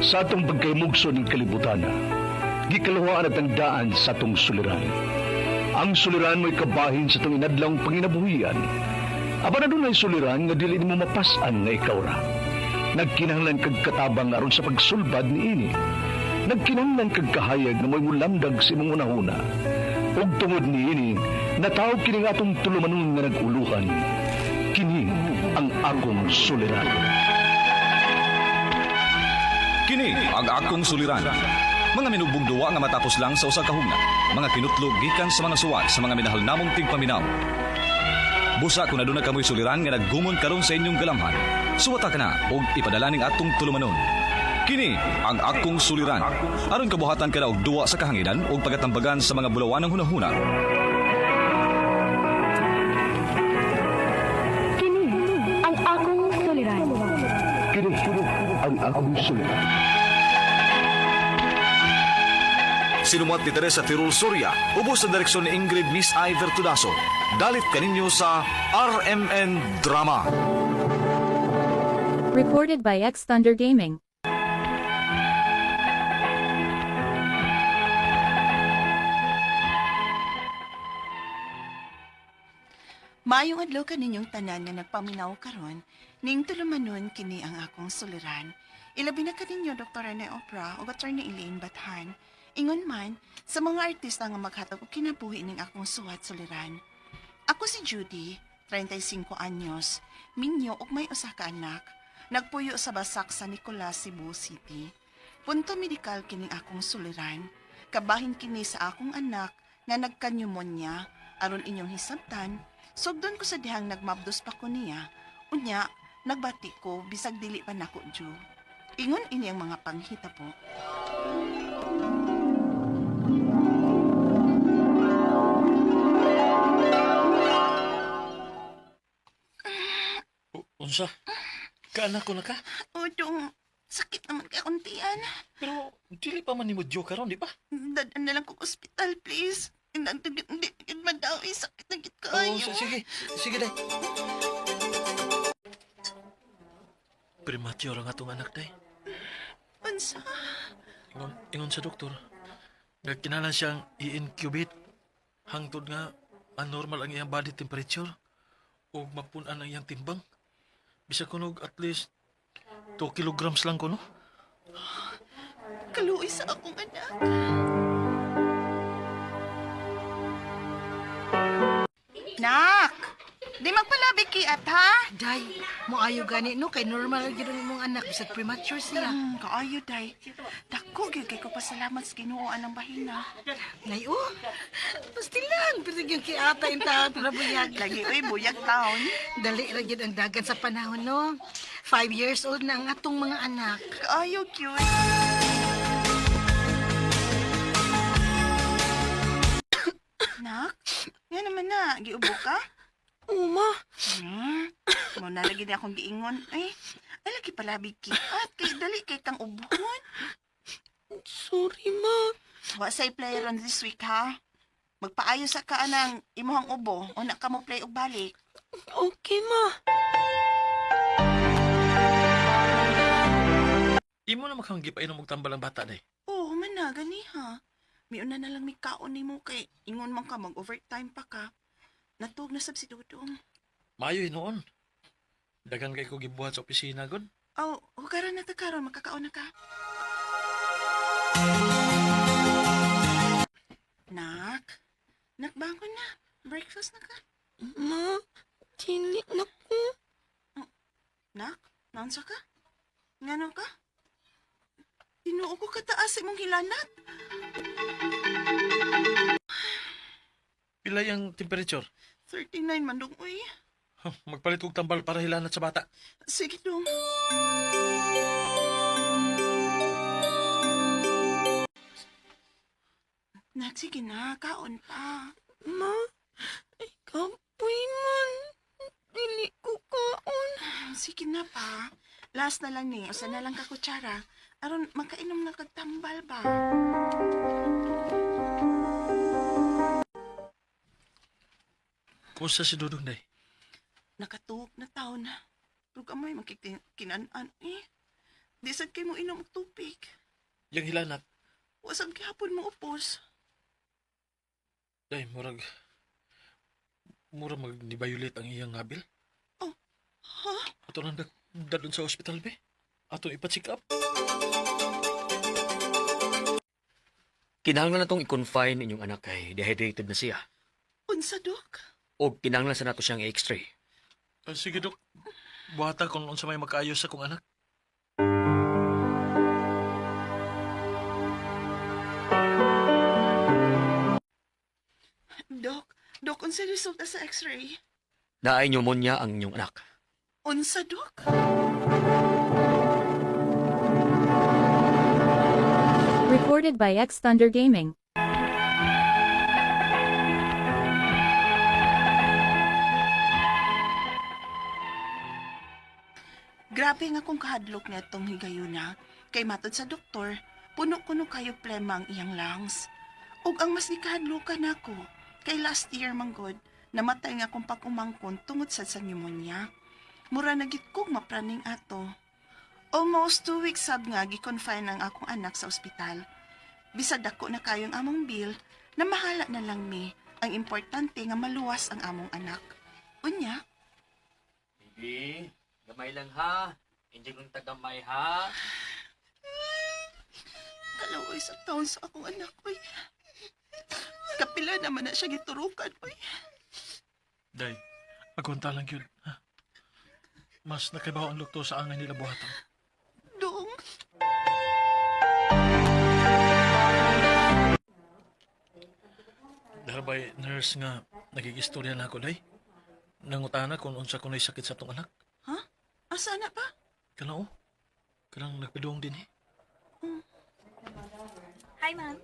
Sa atong pagkaymugso ng kalibutan, gikaluhaan at ang daan sa atong suliran. Ang suliran mo'y kabahin sa atong inadlawng panginabuhian. Apan adunay suliran nga dili nimo mapas-an nga ikaw ra. Nagkinahanglan kag katabang aron sa pagsulbad niini. Nagkinahanglan kag kahayag nga mo'y mulamdag sa imong hunahuna. Ug tungod niini, natawag kini nga atong tulumanon nga nag-uluhan. Kini ang akong suliran. Kini ang akong suliran. Mga minubong duwa nga matapos lang sa usa ka hugna. Mga kinutlog gikan sa mga suwat sa mga minahal namong tigpaminaw. Busa kung aduna kamoy suliran nga naggumon karon sa inyong galamhan. Suwata ka na og ipadala ning atong tulumanon. Kini ang akong suliran. Aron kabuhatan ka na og duwa sa kahanginan ug pagatambagan sa mga bulawanang hunahuna. Kini ang akong suliran. Kini ang akong suliran. Sinumuat ni Teresa Tirul Soria, ubos sa direksyon ni Ingrid Miss I. Vertudaso. Dalit kaninyo sa RMN Drama. Recorded by X Thunder Gaming. Maayong adlaw kaninyong tanan nga nagpaminaw karon, ning tulumanon kini ang akong suliran. Ilabi na kaninyo Dr. Rene Opra ug Attorney Elaine Bathan. Ingon man sa mga artista nga maghatag og kinabuhi ning akong suwat suliran. Ako si Judy, 35 anyos, minyo ug may usa ka anak. Nagpuyo sa Basak sa Nicolas, Cebu City. Punto medikal kining akong suliran. Kabahin kini sa akong anak nga nagka-pneumonia aron inyong hisabtan. Sugdon ko sa dihang nagmabdos pa ko niya. Unya, nagbati ko bisag dili pa nako due. Ingon ini ang mga panghita po. Unsa? Kaanak ko na ka? Udong, sakit naman kay kuntian. Pero dili pa man nimo due karon, di ba? Dadaan na lang kong ospital, please. Hindi, hindi, hindi, madawi, sakit na gid Oo, kaayo. sige. Sige, day. Premature ang atong anak, day. Unsa? Ingon sa doktor. Nagkinalan siyang i-incubate. Hangtod nga, anormal ang iyang body temperature ug mapun-an ang iyang timbang. Bisag kunog at least 2 kilograms lang kuno. Kaluoy sa akong anak. Nak! Di magpalabi kiat, ha? Day, moayo gani no kay normal gyud ang imong anak bisag premature siya. Kaayo, day. Dako, gyud kay ko pasalamat sa Ginoo anang bahina. Nay oh. Basta lang pero yung kiata in taon para buyag. Lagi, uy, buyag taon. Dali ra gyud ang dagan sa panahon no. 5 years old na ang atong mga anak. Kaayo, cute. Nak, nga naman na, giubo ka? Uma, Mo na lagi na akong giingon. Eh, ay lagi palabi kiat. Kay dali kay kang ubuhon. Sorry ma. Wa say play ron this week ha. Magpaayo sa ka anang imuhang ubo. Una ka mo play og balik. Okay ma. Imo na makang gipainom og tambal ang bata, day. Oo, man na, gani ha. Miuna na lang may kaon nimo kay ingon man ka mag-overtime pa ka. Natuog na sab si Dudong. Maayo hinuon. Daghan kay ko gibuhat sa opisina gud. Aw, hugaran na ta karon, makakaon na ka. Nak, nak bangon na. Breakfast na ka. Ma, dili na ko. Nak, naunsa ka? Ngano ka? Tinuo ko kataas sa imong hilanat. Pila yung temperature? 39 man dong, uy. Huh, magpalit kog tambal para hilanat sa bata. Sige dong. Nak, sige na. Kaon pa. Ma, ikapoy man. Dili ko kaon. Sige na pa. Last na lang ni. Usa na lang ka kutsara. Aron makainom na kag tambal ba? Kumusta si Dudong, day? Nakatuog na taon na. Pero gamay magkikinan eh. Di Di sad kay mo inom og tubig. Yang hilanat. Wa sab gihapon mo upos. Day, murag mag ni Violet ang iyang ngabil. Oh, ha? Ato nang dadon sa ospital, be. Ato ipa-check up. Kinahanglan natong i-confine inyong anak kay dehydrated na siya. Unsa, Dok? O kinahanglan sa nato siyang i-x-ray. Ah, sige, Dok. Buhata kung unsa may makaayos sa kong anak. Dok, Dok, unsa resulta sa x-ray? Naay pneumonia ang inyong anak. Unsa, Dok? Recorded by X Thunder Gaming. Grabe nga kung kahadlok niya itong higayuna. Kay matod sa doktor, puno-kuno kayo plema ang iyang lungs. Ug ang mas gikahadlokan nako, kay last year manggod, namatay nga akong pag-umangkon tungod sad sa pneumonia. Mura na gid kog mapraning ato. Almost 2 weeks sab nga gi-confine ang akong anak sa ospital. Bisag dako na kayong among bill, namahala na lang mi. Ang importante nga maluwas ang among anak. Unya, Baby, gamay lang ha. Enjoy kong tagamay ha. Kalaway sa taon sa akong anak, oy. Kapila naman na siya giturukan, oy. Day, agwanta lang yun. Ha? Mas nakaibaw ang lukto sa angay nila buhatan. Dong, Darbay, nurse nga, nagigistorya na ako, Day. Nangutana kung unsa kuno'y sakit sa tong anak. Ha? Asa na ba? Kana oh. Kanang nagpadung din eh. Hi, ma'am.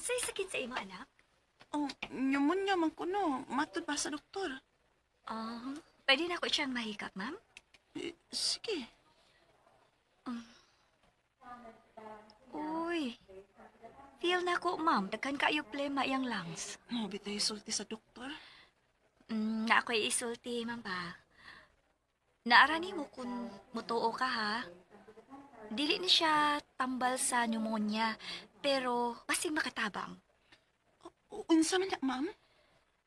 Sa'y sakit sa imo, anak? Oh, pneumonia man kuno. Matod pa sa doktor. Ah, pwede na ko siyang mahikap, ma'am? Eh, sige. Uy, feel na ko, ma'am. Daghan kayo plema iyang lungs. No, bitay sulti sa doktor. Na ako'y isulti, ma'am ba? Naarani mo kung mutuo ka, ha? Dili ni siya tambal sa pneumonia, pero basig makatabang. Unsa man na, ma'am?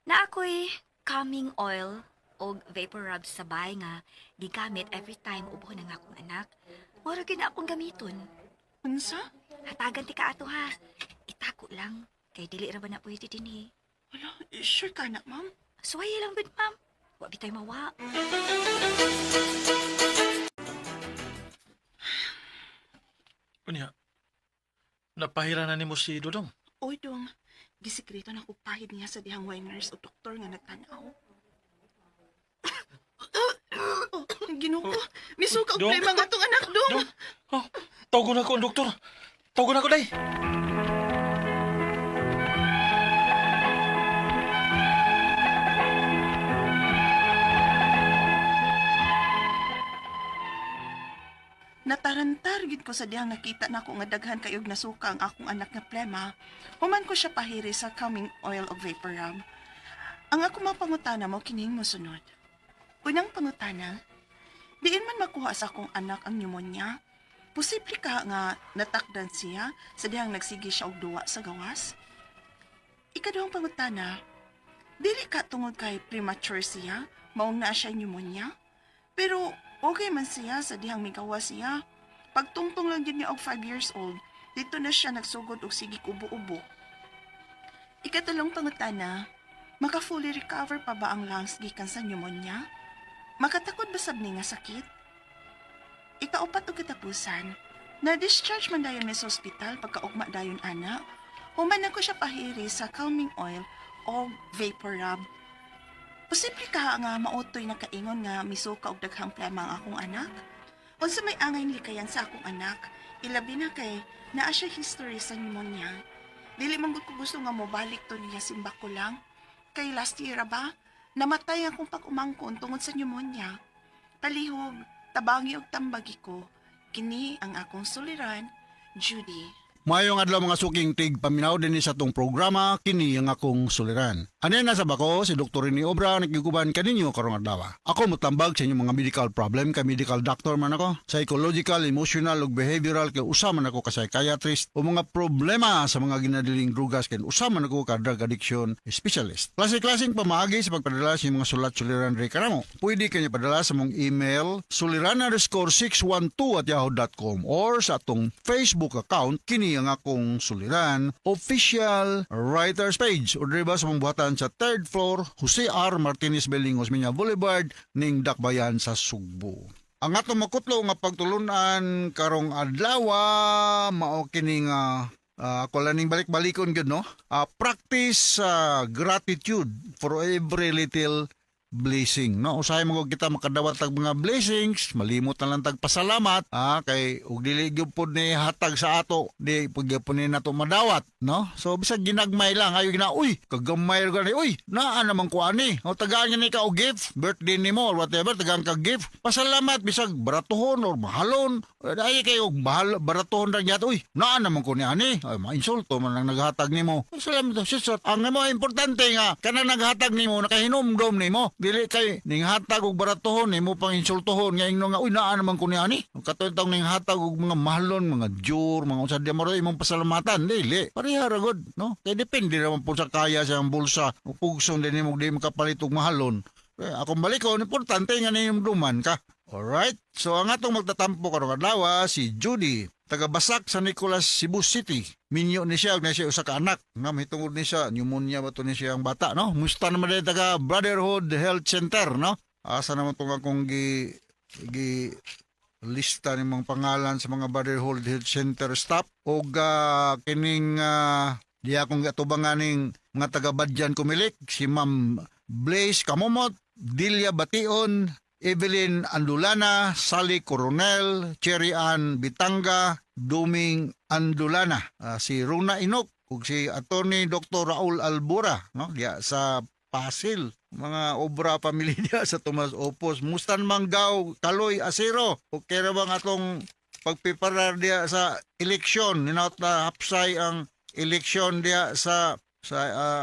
Na ako'y calming oil og vapor rub sa bahay nga gigamit every time ubo na nga akong anak. Moro gyud na akong gamiton. Unsa? Hatagan ti ka ato ha. Itako lang kay dili ra ba na pwede dinhi. Wala, sure ka na, ma'am? Suway lang bud ma'am. Wa bitay mawa. Unya, napahira na nimo si Dodong. Oy, dong. Gisikreto na ko pahid niya sa dihang way nurse o doktor nga nagtanaw. Oh, Ginoo ko. Misuka og Dong. plema ang atong anak, dong. Dong, oh, tawagon ako ang doktor. Tawagon ako, Day. Natarantar gid ko sa dihang nakita nako nga daghan kayog nasuka ang akong anak nga plema. Human ko siya pahiri sa coming oil of vapor rub. Ang ako mga pangutana mo kining mosunod. Unang pangutana, diin man makuha sa akong anak ang pneumonia? Posible ka nga natakdan siya sa dihang nagsige siya og duwa sa gawas? Ikaduhang pangutana, dili ka tungod kay premature siya, maong naa siya pneumonia? Pero okay man siya sa dihang migawa siya. Pagtungtong lang yun niya og 5 years old, dito na siya nagsugod og sige ubo-ubo. Ikatalong pangutana, maka fully recover pa ba ang lungs gikan sa pneumonia? Makatakod ba sab ni nga sakit? Ikaupat og katapusan, na-discharge man dayon mi sa ospital pagkaugma dayon ana. Human ako siya pahiri sa calming oil o vapor rub. Posible ka nga mautoy na kaingon nga misuka og daghang plema ang akong anak? Unsa may angay likayan sa akong anak, ilabi na kay naa siya history sa pneumonia. Dili man gud ko gusto nga mobalik to niya simba ko lang. Kay last year ra ba, namatay akong pag-umangkon tungod sa pneumonia. Palihog, tabangi og tambagi ko. Kini ang akong suliran, Judy. Mayong adlaw mga suking tig paminaw dinhi sa atong programa kini ang akong suliran. Ano nasa bako si Dr. Rene Obra, nakiguban kaninyo karong adlaw. Ako motambag sa inyong mga medical problem kay medical doctor man ako. Psychological, emotional ug behavioral kay usa man ako ka psychiatrist, o mga problema sa mga ginadiling drugas kay usa man ako ka drug addiction specialist. Klase-klaseng pamaagi sa pagpadala sa inyong mga sulat, suliran diri kanamo. Pwede kanyo padala sa mong email suliran_612@yahoo.com or sa atong Facebook account, kini ang akong suliran official writers page, o diri ba sa mong buhatan sa third floor, Jose R. Martinez Building, Osmeña Boulevard, ning Dakbayan sa Sugbo. Ang atong makutlo nga pagtulunan karong adlaw mao kini nga ako lang ning balik-balikon gyud, no? Practice gratitude for every little blessing, no? Usahay mo kita makadawat tag mga blessings, malimot na lang tag pasalamat, kay og dili gyud pod ni hatag sa ato, di pud gyud ni nato madawat, no? So bisag ginagmay lang, ayo gina, uy, kagamay ra gani, uy, naa naman ko ani o, tagaan ni ka og gift, birthday nimo or whatever, tagaan ka gift, pasalamat bisag baratuhon or mahalon, ay kay og mahal, baratuhon ra gyud, uy, naa naman ko ni ani, ay mainsulto man ang naghatag nimo. Salamat sis. Ang mo importante nga kanang naghatag nimo nakahinumdom nimo, dili kay ning hatag og baratuhon nimo pang insultohon nga ingno nga, uy, naa naman ko ni ani. Katong taong ning hatag og mga mahalon, mga jur, mga unsa di mo imong pasalamatan, dili pareha ra gud, no? Kay depende naman po sa kaya sa iyang bulsa ug pugson din nimo di makapalit og mahalon. Eh, akong balikon, importante nga niyong ka. Alright? So ang atong magtatampo karong adlaw si Judy, taga Basak sa Nicolas, Cebu City. Minyo ni siya, ug na siya usa ka anak. Nga mahitungod ni siya, pneumonia ba to ni siya ang bata, no? Musta naman din taga Brotherhood Health Center, no? Asa naman tong akong gi lista ni mga pangalan sa mga Brotherhood Health Center staff og kining di akong gatubangan ning mga taga Badyan Kumilik, si Ma'am Blaze Kamomot, Delia Bation, Evelyn Andulana, Sally Coronel, Cherry Ann Bitanga, Duming Andulana, si Runa Inok ug si Attorney Dr. Raul Albura, no, diya sa Pasil, mga obra pamilya sa Tomas Opos. Mustan Manggaw, Kaloy Asero, okay ra bang atong pagpreparar diya sa eleksyon? Hinaot na hapsay ang eleksyon diya sa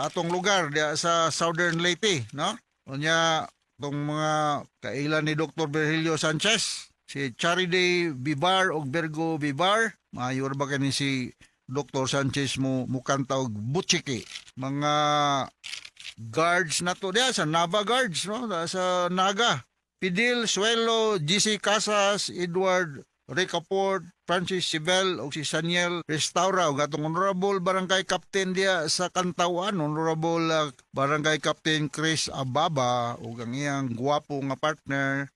atong lugar diya sa Southern Leyte, no? Unya tong mga kailan ni Dr. Virgilio Sanchez, si Charity Bibar og Virgo Bibar, maayo ra ba kani si Dr. Sanchez mo mukanta og butchiki? Mga guards na to diya sa Nava Guards, no, sa Naga. Pidil Suelo, GC Casas, Edward Ricaport, Francis Sibel ug si Saniel Restaura, ug atong honorable barangay captain diya sa Kantawan, honorable barangay captain Chris Ababa ug ang iyang gwapo nga partner,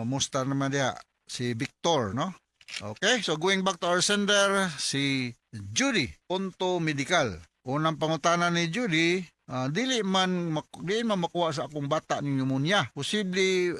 musta naman diya si Victor, no? Okay, so going back to our sender, si Judy Punto Medical. Unang pangutana ni Judy, dili man makuha sa akong bata ning pneumonia. Posible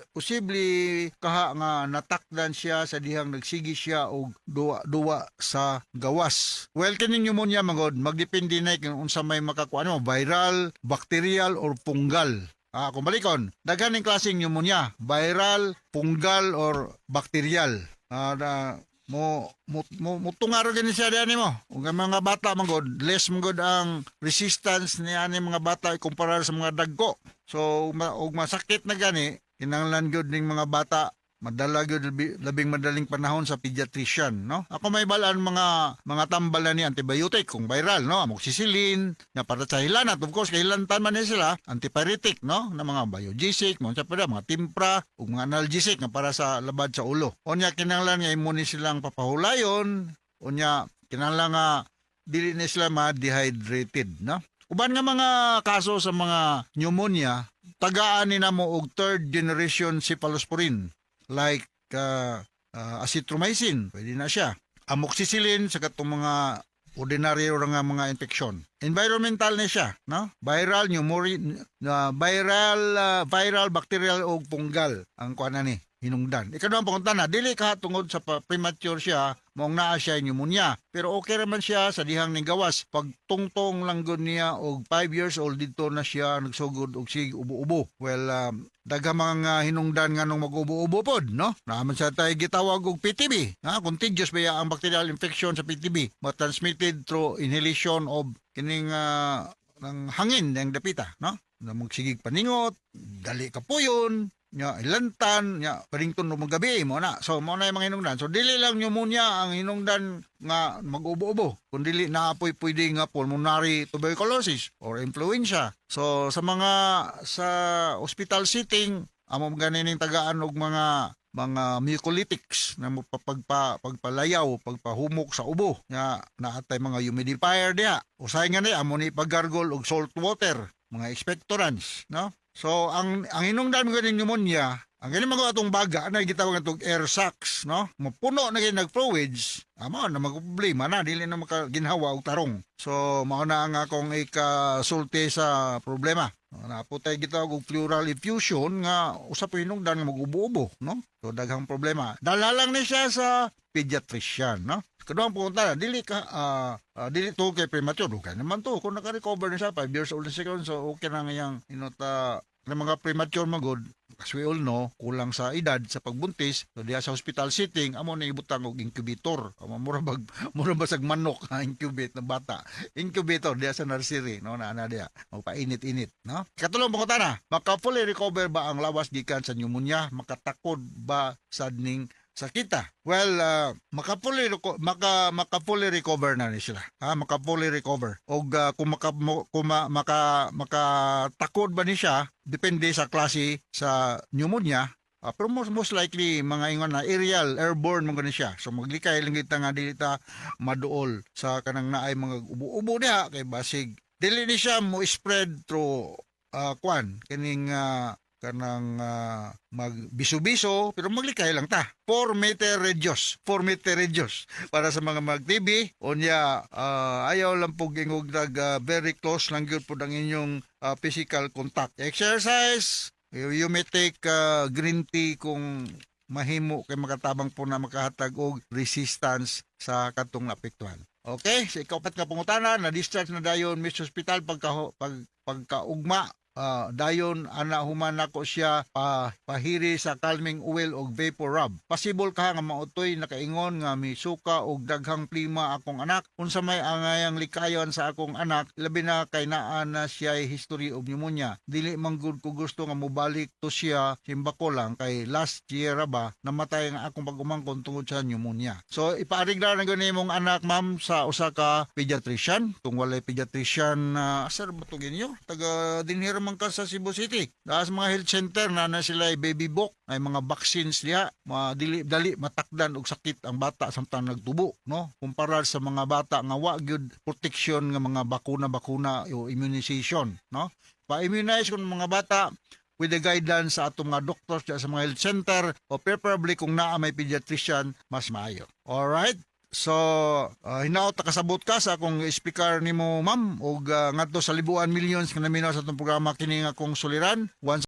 kaha nga natakdan siya sa dihang nagsigi siya og duwa-duwa sa gawas. Well, kining pneumonia magod magdepende na kung unsa may makakuha no, viral, bacterial or fungal. Kung balikon, daghan ning klaseng pneumonia, viral, fungal or bacterial. Na, mo mo mo mutunga ra gani siya diyan mo. Ug ang mga bata man gud, less man gud ang resistance ni ani mga bata ikumpara sa mga dagko. So og masakit na gani, kinahanglan gyud ning mga bata madala gyud labing madaling panahon sa pediatrician, no? Ako may balaan mga tambal na ni antibiotic kung viral, no, amoxicillin na para sa hilanat, of course kay hilantan man ni sila, antipyretic, no, na mga Biogesic mo sa pa, mga Tempra ug mga analgesic nga para sa labad sa ulo. Unya kinahanglan nga imo ni silang papahulayon, unya kinahanglan nga dili ni sila ma-dehydrated, no? Uban nga mga kaso sa mga pneumonia, tagaan ni namo og third generation cephalosporin like azithromycin, pwede na siya. Amoxicillin sa katong mga ordinaryo ra nga mga infection. Environmental ni siya, no? Viral pneumonia, viral, bacterial ug fungal ang kuan ni hinungdan. Ikaduhang pangutana, dili ka tungod sa premature siya, maong naa siya pneumonia. Pero okay raman siya sa dihang ning gawas. Pagtungtong lang gud niya og 5 years old, dito na siya nagsugod og sig ubo-ubo. Well, daghang mga hinungdan nga nung mag-ubo-ubo pod, no? Naman sa tay gitawag og PTB. Ha, contagious ba ang bacterial infection sa PTB? Ma transmitted through inhalation of kining ng hangin ng dapita, no? Na magsigig paningot, dali kapuyon, nya ilantan, nya parington mo gabi mo na. So mo na yung mga hinungdan. So dili lang pneumonia ang hinungdan nga mag-ubo-ubo, kun dili na apoy pwede nga pulmonary tuberculosis or influenza. So sa mga sa hospital setting, amo ganining tagaan og mga mucolytics na mapapagpa pagpalayaw, pagpahumok sa ubo nga naatay mga humidifier diha. Usahay nga ni amo ni paggargle og salt water, mga expectorants, no? So ang hinungdan mo ganing pneumonia, ang ganing mga atong baga na gitawag atong air sacs, no? Mapuno na kay nag fluids, amo na magproblema na, dili na makaginhawa og tarong. So mao na ang akong ikasulti sa problema. Naputay gitawag og pleural effusion nga usa pa hinungdan nga mag-ubo-ubo, no? So daghang problema. Dala lang ni siya sa pediatrician, no? Kaduhang punta, dili ka dili to kay premature, okay naman to kung naka-recover na siya, 5 years old na siya karon, so okay na ngayang inota ng mga premature magod. As we all know, kulang sa edad sa pagbuntis. So diha sa hospital setting, amo na ibutang og incubator. Amo mura basag manok ha, incubate ng bata. Incubator diha sa nursery, no, na ana diha. Magpainit-init, no? Katulong pangutana, maka fully recover ba ang lawas gikan sa pneumonia? Makatakod ba sad ning sakita? Well, maka fully recover na ni sila. Ha, maka fully recover. Og kung maka mo, kung ma, maka makatakod ba ni siya, depende sa klase sa pneumonia. Pero most likely mga ingon na aerial, airborne man gani siya. So maglikay lang kita nga dili ta maduol sa kanang naay mga ubo-ubo diha kay basig dili ni siya mo spread through kwan kining kanang magbiso-biso, pero maglikay lang ta. 4 meter radius, 4 meter radius para sa mga mag-TV. Unya ayaw lang pug ingog nag very close lang gyud pud ang inyong physical contact. Exercise, you may take green tea kung mahimo kay makatabang po na makahatag og resistance sa katong naapektuhan. Okay, sa ikaupat nga pangutana, na-discharge na dayon Miss Hospital pagkaugma. Dayon ana human nako siya pa, pahiri sa calming oil og vapor rub. Possible ka nga mautoy nakaingon nga misuka og daghang plima akong anak. Unsa may angayang likayon sa akong anak, labi na kay naa na siya history of pneumonia? Dili man gud ko gusto nga mobalik to siya, simbako lang kay last year ra ba namatay ang akong pag-umangkon tungod sa pneumonia. So ipaarigla na gyud nimong anak, ma'am, sa usa ka pediatrician. Kung walay pediatrician, asa ra ba to ninyo? Taga dinhi ra man ka sa Cebu City. Naa sa mga health center na na sila ay baby book, ay mga vaccines diha, madili dali matakdan og sakit ang bata samtang nagtubo, no? Kumpara sa mga bata nga wa gyud protection nga mga bakuna-bakuna o immunization, no? Pa-immunize kun mga bata with the guidance sa atong mga doctors diya sa mga health center o preferably kung naa may pediatrician, mas maayo. All right? So, hinaot nakasabot ka sa akong speaker nimo, ma'am, ug ngadto sa libuan millions nga naminaw sa atong programa kini nga akong suliran. Once